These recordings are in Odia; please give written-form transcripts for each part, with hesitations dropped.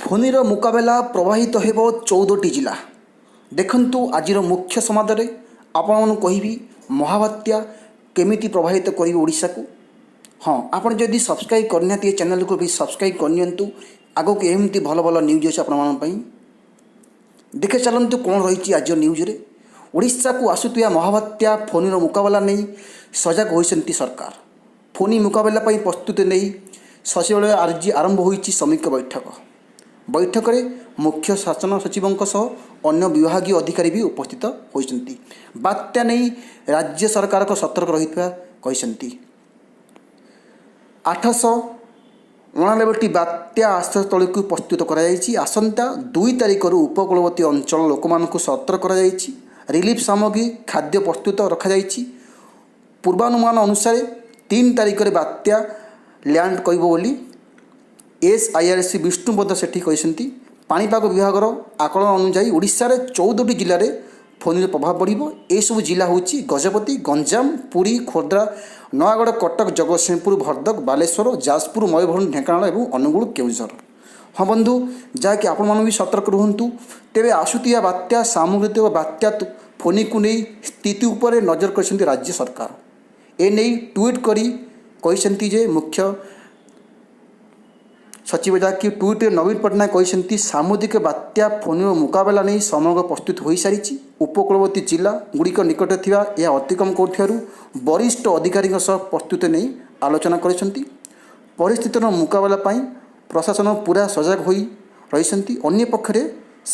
ଫୋନିର ମୁକାବିଲା, ପ୍ରଭାବିତ ହେବ 14ଟି ଜିଲ୍ଲା। ଦେଖନ୍ତୁ, ଆଜିର ମୁଖ୍ୟ ସମାଦରେ ଆପଣମାନଙ୍କୁ କହିବି ମହାବାତ୍ୟା କେମିତି ପ୍ରଭାବିତ କରିବ ଓଡ଼ିଶାକୁ। ହଁ, ଆପଣ ଯଦି ସବସ୍କ୍ରାଇବ୍ କରିନାହାନ୍ତି ଏ ଚ୍ୟାନେଲକୁ ବି ସବସ୍କ୍ରାଇବ୍ କରିନିଅନ୍ତୁ। ଆଗକୁ ଏମିତି ଭଲ ଭଲ ନ୍ୟୁଜ୍ ଅଛି ଆପଣମାନଙ୍କ ପାଇଁ। ଦେଖି ଚାଲନ୍ତୁ କ'ଣ ରହିଛି ଆଜିର ନ୍ୟୁଜ୍ରେ। ଓଡ଼ିଶାକୁ ଆସୁଥିବା ମହାବାତ୍ୟା ଫୋନିର ମୁକାବିଲା ନେଇ ସଜାଗ ହୋଇଛନ୍ତି ସରକାର। ଫୋନି ମୁକାବିଲା ପାଇଁ ପ୍ରସ୍ତୁତି ନେଇ ସଚିବାଳୟ ଆଜି ଆରମ୍ଭ ହୋଇଛି ସମୀକ୍ଷା ବୈଠକ। ବୈଠକରେ ମୁଖ୍ୟ ଶାସନ ସଚିବଙ୍କ ସହ ଅନ୍ୟ ବିଭାଗୀୟ ଅଧିକାରୀ ବି ଉପସ୍ଥିତ ହୋଇଛନ୍ତି। ବାତ୍ୟା ନେଇ ରାଜ୍ୟ ସରକାରଙ୍କ ସତର୍କ ରହିଥିବା କହିଛନ୍ତି। 889ଟି ବାତ୍ୟା ଆଶ୍ରୟସ୍ଥଳୀକୁ ପ୍ରସ୍ତୁତ କରାଯାଇଛି। ଆସନ୍ତା 2 ତାରିଖରୁ ଉପକୂଳବର୍ତ୍ତୀ ଅଞ୍ଚଳ ଲୋକମାନଙ୍କୁ ସତର୍କ କରାଯାଇଛି। ରିଲିଫ୍ ସାମଗ୍ରୀ, ଖାଦ୍ୟ ପ୍ରସ୍ତୁତ ରଖାଯାଇଛି। ପୂର୍ବାନୁମାନ ଅନୁସାରେ 3 ତାରିଖରେ ବାତ୍ୟା ଲ୍ୟାଣ୍ଡ କରିବ ବୋଲି ଏସ୍ଆଇଆର୍ସି ବିଷ୍ଣୁପଦ ସେଠୀ କହିଛନ୍ତି। ପାଣିପାଗ ବିଭାଗର ଆକଳନ ଅନୁଯାୟୀ ଓଡ଼ିଶାରେ 14ଟି ଜିଲ୍ଲାରେ ଫୋନିର ପ୍ରଭାବ ପଡ଼ିବ। ଏସବୁ ଜିଲ୍ଲା ହେଉଛି ଗଜପତି, ଗଞ୍ଜାମ, ପୁରୀ, ଖୋର୍ଦ୍ଧା, ନୟାଗଡ଼, କଟକ, ଜଗତସିଂହପୁର, ଭଦ୍ରକ, ବାଲେଶ୍ୱର, ଯାଜପୁର, ମୟୂରଭଞ୍ଜ, ଢେଙ୍କାନାଳ ଏବଂ ଅନୁଗୁଳ, କେଉଁଝର। ହଁ ବନ୍ଧୁ, ଯାହାକି ଆପଣମାନେ ବି ସତର୍କ ରୁହନ୍ତୁ। ତେବେ ଆସୁଥିବା ବାତ୍ୟା, ସାମୁଦ୍ରିକ ବାତ୍ୟା ଫୋନିକୁ ନେଇ ସ୍ଥିତି ଉପରେ ନଜର କରିଛନ୍ତି ରାଜ୍ୟ ସରକାର। ଏନେଇ ଟ୍ୱିଟ୍ କରି କହିଛନ୍ତି ଯେ ମୁଖ୍ୟ ସଚିବ, ଯାହାକି ଟ୍ୱିଟ୍ରେ ନବୀନ ପଟ୍ଟନାୟକ କହିଛନ୍ତି, ସାମୁଦ୍ରିକ ବାତ୍ୟା ଫୋନିର ମୁକାବିଲା ନେଇ ସମଗ୍ର ପ୍ରସ୍ତୁତି ହୋଇସାରିଛି। ଉପକୂଳବର୍ତ୍ତୀ ଜିଲ୍ଲା ଗୁଡ଼ିକ ନିକଟରେ ଥିବା ଏହା ଅତିକ୍ରମ କରୁଥିବାରୁ ବରିଷ୍ଠ ଅଧିକାରୀଙ୍କ ସହ ପ୍ରସ୍ତୁତି ନେଇ ଆଲୋଚନା କରିଛନ୍ତି। ପରିସ୍ଥିତିର ମୁକାବିଲା ପାଇଁ ପ୍ରଶାସନ ପୁରା ସଜାଗ ହୋଇ ରହିଛନ୍ତି। ଅନ୍ୟପକ୍ଷରେ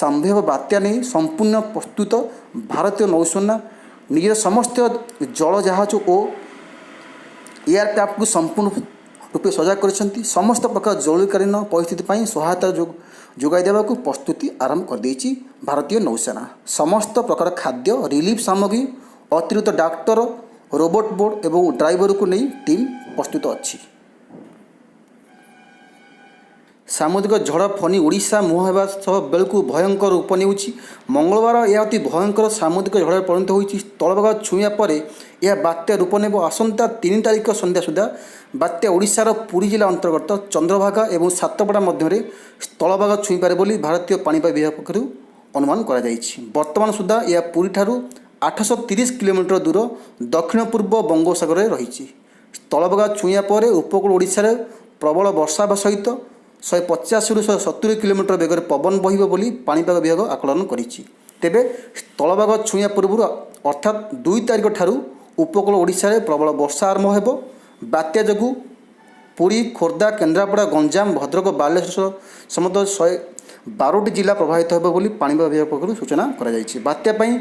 ସମ୍ଭାବ୍ୟ ବାତ୍ୟା ନେଇ ସମ୍ପୂର୍ଣ୍ଣ ପ୍ରସ୍ତୁତ ଭାରତୀୟ ନୌସେନା ନିଜର ସମସ୍ତ ଜଳ ଜାହାଜ ଓ ଏୟାରକ୍ରାଫ୍ଟକୁ ସମ୍ପୂର୍ଣ୍ଣ ରୂପେ ସଜାଗ କରିଛନ୍ତି। ସମସ୍ତ ପ୍ରକାର ଜରୁରୀକାଳୀନ ପରିସ୍ଥିତି ପାଇଁ ସହାୟତା ଯୋଗାଇ ଦେବାକୁ ପ୍ରସ୍ତୁତି ଆରମ୍ଭ କରିଦେଇଛି ଭାରତୀୟ ନୌସେନା। ସମସ୍ତ ପ୍ରକାର ଖାଦ୍ୟ, ରିଲିଫ୍ ସାମଗ୍ରୀ, ଅତିରିକ୍ତ ଡାକ୍ତର, ରୋବୋଟ ବୋଟ୍ ଏବଂ ଡ୍ରାଇଭରକୁ ନେଇ ଟିମ୍ ପ୍ରସ୍ତୁତ ଅଛି। ସାମୁଦ୍ରିକ ଝଡ଼ ଫନି ଓଡ଼ିଶା ମୁହାଁ ହେବା ସହ ବେଳକୁ ଭୟଙ୍କର ରୂପ ନେଉଛି। ମଙ୍ଗଳବାର ଏହା ଅତି ଭୟଙ୍କର ସାମୁଦ୍ରିକ ଝଡ଼ରେ ପରିଣତ ହୋଇଛି। ସ୍ଥଳଭାଗ ଛୁଇଁବା ପରେ ଏହା ବାତ୍ୟା ରୂପ ନେବ। ଆସନ୍ତା 3 ତାରିଖ ସନ୍ଧ୍ୟା ସୁଦ୍ଧା ବାତ୍ୟା ଓଡ଼ିଶାର ପୁରୀ ଜିଲ୍ଲା ଅନ୍ତର୍ଗତ ଚନ୍ଦ୍ରଭାଗା ଏବଂ ସାତପଡ଼ା ମଧ୍ୟରେ ସ୍ଥଳଭାଗ ଛୁଇଁପାରେ ବୋଲି ଭାରତୀୟ ପାଣିପାଗ ବିଭାଗ ପକ୍ଷରୁ ଅନୁମାନ କରାଯାଇଛି। ବର୍ତ୍ତମାନ ସୁଦ୍ଧା ଏହା ପୁରୀଠାରୁ 830 କିଲୋମିଟର ଦୂର ଦକ୍ଷିଣ ପୂର୍ବ ବଙ୍ଗୋପସାଗରରେ ରହିଛି। ସ୍ଥଳଭାଗ ଛୁଇଁବା ପରେ ଉପକୂଳ ଓଡ଼ିଶାରେ ପ୍ରବଳ ବର୍ଷା ହେବା ସହିତ 150ରୁ 170 କିଲୋମିଟର ବେଗରେ ପବନ ବହିବ ବୋଲି ପାଣିପାଗ ବିଭାଗ ଆକଳନ କରିଛି। ତେବେ ସ୍ଥଳଭାଗ ଛୁଇଁବା ପୂର୍ବରୁ, ଅର୍ଥାତ୍ 2 ତାରିଖ ଠାରୁ ଉପକୂଳ ଓଡ଼ିଶାରେ ପ୍ରବଳ ବର୍ଷା ଆରମ୍ଭ ହେବ। ବାତ୍ୟା ଯୋଗୁଁ ପୁରୀ, ଖୋର୍ଦ୍ଧା, କେନ୍ଦ୍ରାପଡ଼ା, ଗଞ୍ଜାମ, ଭଦ୍ରକ, ବାଲେଶ୍ୱର ସମେତ 112ଟି ଜିଲ୍ଲା ପ୍ରଭାବିତ ହେବ ବୋଲି ପାଣିପାଗ ବିଭାଗ ପକ୍ଷରୁ ସୂଚନା କରାଯାଇଛି। ବାତ୍ୟା ପାଇଁ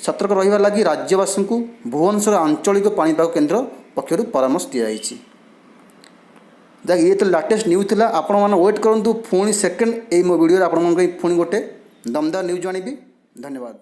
ସତର୍କ ରହିବା ଲାଗି ରାଜ୍ୟବାସୀଙ୍କୁ ଭୁବନେଶ୍ୱର ଆଞ୍ଚଳିକ ପାଣିପାଗ କେନ୍ଦ୍ର ପକ୍ଷରୁ ପରାମର୍ଶ ଦିଆଯାଇଛି। ଯାହାକି ଇଏ ତ ଲାଟେଷ୍ଟ ନ୍ୟୁଜ୍ ଥିଲା। ଆପଣମାନେ ୱେଟ୍ କରନ୍ତୁ, ପୁଣି ସେକେଣ୍ଡ ଏଇ ମୋ ଭିଡ଼ିଓରେ ଆପଣମାନଙ୍କ ପାଇଁ ପୁଣି ଗୋଟେ ଦମଦାର ନ୍ୟୁଜ୍ ଆଣିବି। ଧନ୍ୟବାଦ।